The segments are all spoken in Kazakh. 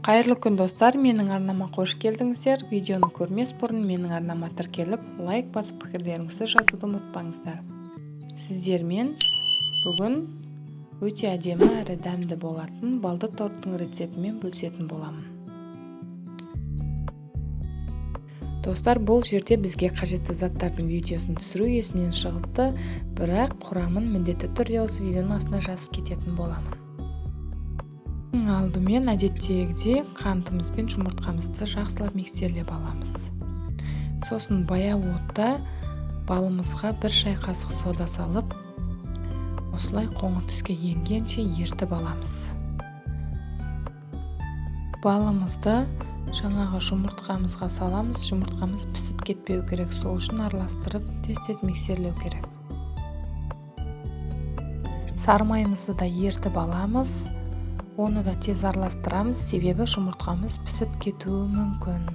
Қайырлы күн, достар! Менің арнама қош келдіңіздер. Видеоны көрмес бұрын менің арнама тіркеліп, лайк басып, пікірлеріңізді жазуды ұмытпаңыздар. Сіздермен бүгін өте әдемі әрі дәмді болатын балды торттың рецептімен бөлісетін боламын. Достар, бұл жерде бізге қажетті заттардың видеосын түсіру есімнен шығыпты, бірақ құрамын міндетті түрде осы видеоның астына жазып кететін боламын. Ең алдымен әдеттегідей қантымыз бен жұмыртқамызды жақсылап миксерлеп аламыз. Сосын баяу отта балымызға 1 шай қасық сода салып, осылай қоңыр түске енгенше ертіп аламыз. Балымызды жаңағы жұмыртқамызға саламыз. Жұмыртқамыз пісіп кетпеу керек, сол үшін араластырып тез-тез миксерлеу керек. Сары майымызды да ертіп аламыз. Оны да тез араластырамыз, себебі жұмыртқамыз пісіп кетуі мүмкін.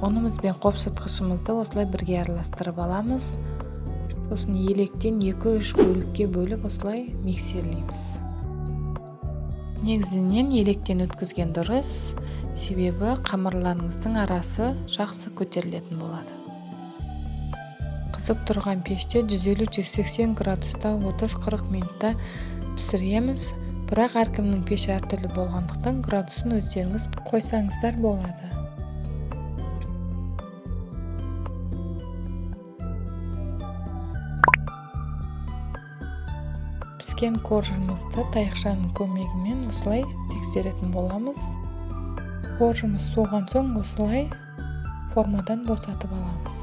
Ұнымыз бен қопсытқышымызды осылай бірге араластырып аламыз. Сосын електен 2-3 бөлікке бөліп осылай миксерлейміз. Негізінен електен өткізген дұрыс, себебі қамырларыңыздың арасы жақсы көтерілетін болады. Қызып тұрған пеште 150-180 градуста 30-40 минутта пісіреміз. Бірақ әркімнің пеші әртүрлі болғандықтан градусын өздеріңіз қойсаңыздар болады. Піскен коржымызды таяқшаның көмегімен осылай тексеретін боламыз. Коржымыз суыған соң осылай формадан босатып аламыз.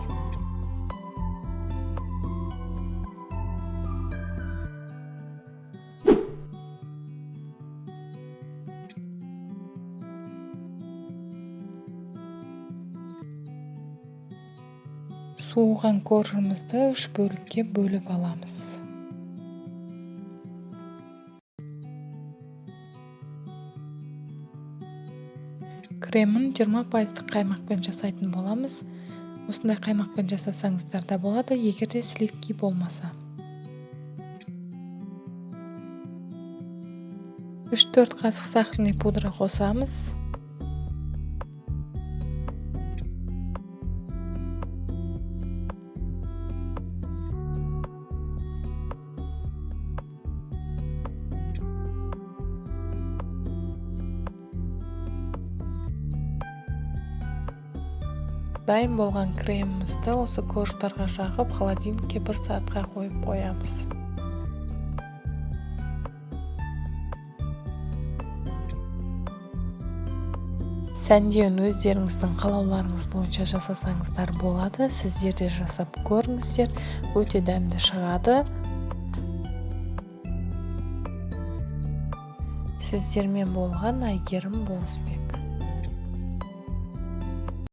Суыған коржымызды 3 бөлікке бөліп аламыз. Кремін 20% қаймақпен жасайтын боламыз. Осындай қаймақпен жасасаңыздар да болады, егер де сливки болмаса. 3-4 қасық сахарный пудра қосамыз. Дайын болған кремімізді осы корждарға жағып, холодильникке 1 сағатқа қойып қоямыз. Сәндеуін өздеріңіздің қалауларыңыз бойынша жасасаңыздар болады. Сіздер де жасап көріңіздер, өте дәмді шығады. Сіздермен болған Әйгерім Болысбек.